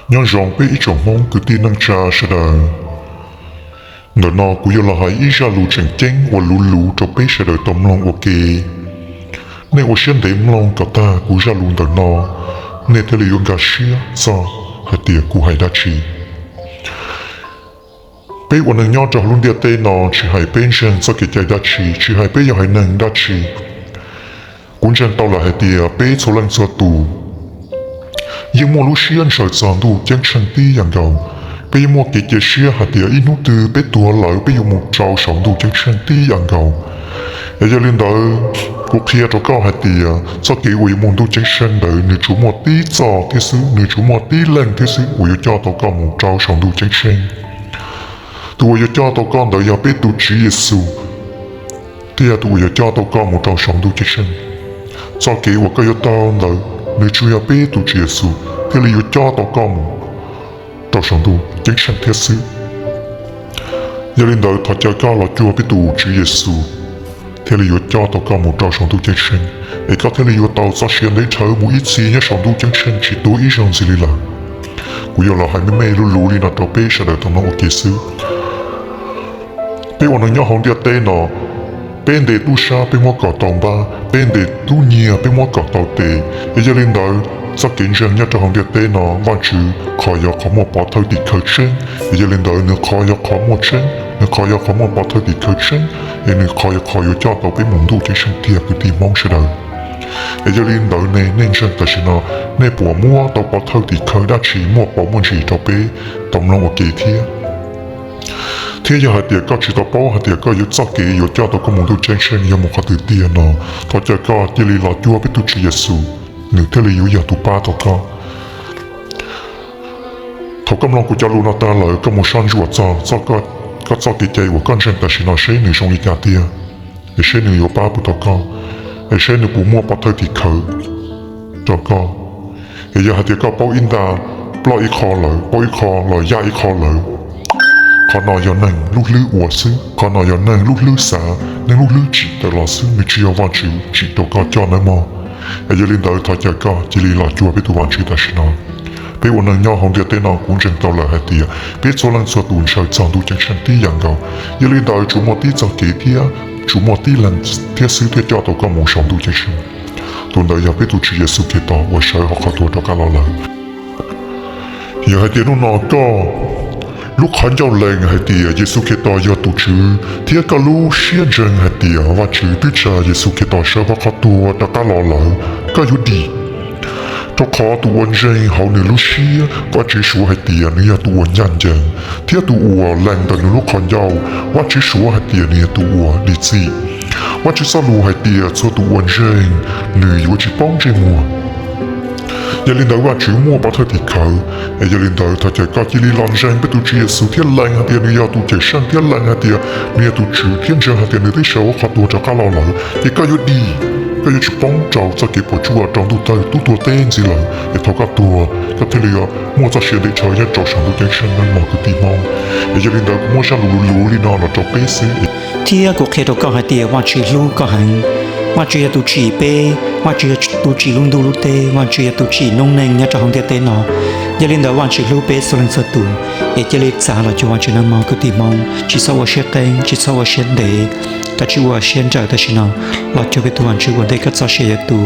Nyob zoo peb ib tsoom Hmoob kwv tij neej tsa sawv daws. Ntawm no kuv yuav los hais ib zaj lus tseem ceeb uas luv luv rau peb sawv daws tau mloog ua ke. Nej ua siab ntev mloog kom tag kuv zaj lus ntawm no, nej thiaj li yuav nkag siab txog hais tias kuv hais dab tsi. Peb ua neeg nyob rau hauv lub ntiaj teb no, tsis hais peb ntseeg txoj kev cai dab tsi, tsis hais peb yog haiv neeg dab tsi, kuv ntseeg tau lawm hais tias peb txhua leej txhua tus yeej muaj lub siab ntshaw txog ntuj ceeb tsheej tib yam nkaus. Peb yeej muaj kev cia siab hais tias ib hnub twg peb tuag lawm peb yuav mus rau saum ntuj ceeb tsheej tib yam nkaus. Es yog li ntawd, kuv qhia rau koj hais tias txoj kev uas yuav mus ntuj ceeb tsheej ntawd nws tsuas muaj tib txoj thiab xwb, nws tsuas muaj tib leeg thiab xwb uas yuav coj tau koj mus rau saum ntuj ceeb tsheej. Tus uas yuav coj tau koj ntawd yog peb tus Tswv Yexus, thiaj yog tus uas yuav coj tau koj mus rau saum ntuj ceeb tsheej. Txoj kev uas koj yuav taug ntawd nws tsuas yog peb tus Tswv Yexus thiaj li yuav coj tau koj mus rau saum ntuj ceeb tsheej thiab xwb. Yog li ntawd thov caw koj los cuag peb tus Tswv Yexus thiaj li yuav coj tau koj mus rau saum ntuj ceeb tsheej, es koj thiaj li yuav tau txoj sia ntev dhawv mus ib txhis nyob saum ntuj ceeb tsheej tsis tuag ib zaug ntxiv li lawm. Kuv yuav los hais me me luv luv li no rau peb sawv daws tau mloog ua ke xwb. Peb ua neeg nyob hauv ntiaj teb no, peb nte tub sab peb muab kom tau npab, peb nte tub nyiag peb muab kom tau tes. Es yog li ntawd, txoj kev ntseeg nyob rau hauv ntiaj teb no Vajtswv qhov yog qhov muaj pov thawj tim khawv tseeb. Es yog li ntawd nws qhov yog qhov muaj tseeb, nws qhov yog qhov muaj pov thawj tim khawv tseeb, es nws qhov yog qhov yuav coj tau peb mus ntuj ceeb tsheej thiab kwv tij Hmoob sawv daws. Es yog li ntawd ne, nej ntseeg tam sim no, nej puas muab tau pov thawj tim khawv dab tsi muaj pov muaj ntsis rau peb tau mloog ua ke thiab? Thiab yog hais tias koj tsis tau paub hais tias koj yuav txoj kev yuav coj tau koj mus ntuj ceeb tsheej yog mus qhov twg tiag no, thov caw koj cia li los cuag peb tus Tswv Yexus, nws thiaj li yuav yog tus pab tau koj. Thaum koj mloog kuv cov lus no tag lawm koj mus soj ntsuam txog koj txoj kev cai uas koj ntseeg tam sim no seb nws zoo li cas tiag, es seb nws yuav pab puas tau koj, es seb nws puas muaj pov thawj tim khawv rau koj. Es yog hais tias koj paub ib nta ploj ib qho lawm, paub ib qho los yaj ib qho lawm, qhov no yog neeg lub hlwb ua xwb, qhov no yog neeg lub hlwb xav, neeg lub hlwb tsim tawm los xwb, nws tsis yog Vajtswv tsim rau koj coj nawb mog. Es yog li ntawd thov caw koj cia li los cuag peb tus Vajtswv tam sim no. Peb ua neeg nyob hauv ntiaj teb no kuv ntseeg tau lawm hais tias peb txhua leej txhua tus ntshaw txog ntuj ceeb tsheej tib yam nkaus. Yog li ntawd tsuas muaj tib txoj kev thiab tsuas muaj tib leeg thiab xwb thiaj coj tau koj mus saum ntuj ceeb tsheej. Tus ntawd yog peb tus Tswv Yexus Khetos uas sawv hauv qhov tuag rov qab los lawm. Yog hais tias hnub no koj lub qhov ncauj lees hais tias Yexus Khetos yog tus Tswv thiab koj lub siab ntseeg hais tias Vajtswv twb tsa Yexus Khetos sawv hauv qhov tuag rov qab los lawm, koj yuav dim. Rau qhov tus uas ntseeg hauv nws lub siab Vajtswv suav hais tias nws yog tus uas ncaj ncees, thiab tus uas lees ntawm nws lub qhov ncauj Vajtswv suav hais tias nws yog tus uas dim txim. Vajtswv txoj lus hais tias txhua tus uas ntseeg nws yuav tsis poob ntsej muag. Yog li ntawd Vajtswv muaj pov thawj tim khawv. Es yog li ntawd thov caw koj cia li los ntseeg peb tus Tswv Yexus thiab lees hais tias nws yog tus cawm seej thiab lees hais tias nws yog tus Tswv thiab ntseeg hais tias nws twb sawv hauv qhov tuag rov qab los lawm ces koj yuav dim, koj yuav tsis poob rau txoj kev puas tsuaj rau ntuj tawg tub tuag teb ntxiv lawm. Es thaum koj tuag koj thiaj li yuav muaj txoj sia ntev dhawv nyob rau saum ntuj ceeb tsheej nawb mog kwv tij Hmoob. Es yog li ntawd kuv muab zaj lus luv luv li no los rau peb xwb. Thiab kuv qhia rau koj hais tias Vajtswv hlub koj heev. Vajtswv yog tus tsim peb, Vajtswv yog tus tsim lub ntuj lub teb, Vajtswv yog tus tsim noob neej nyob rau hauv ntiaj teb no. Yog li ntawd Vajtswv hlub peb txhua leej txhua tus, es cia li txav los cuag Vajtswv nawb mog kwv tij Hmoob. Tsis txhob ua siab qeeb, tsis txhob ua siab ntev, kav tsij ua siab nrawm tam sim no los cuag peb tus Vajtswv ua ntej koj txoj sia yuav tu.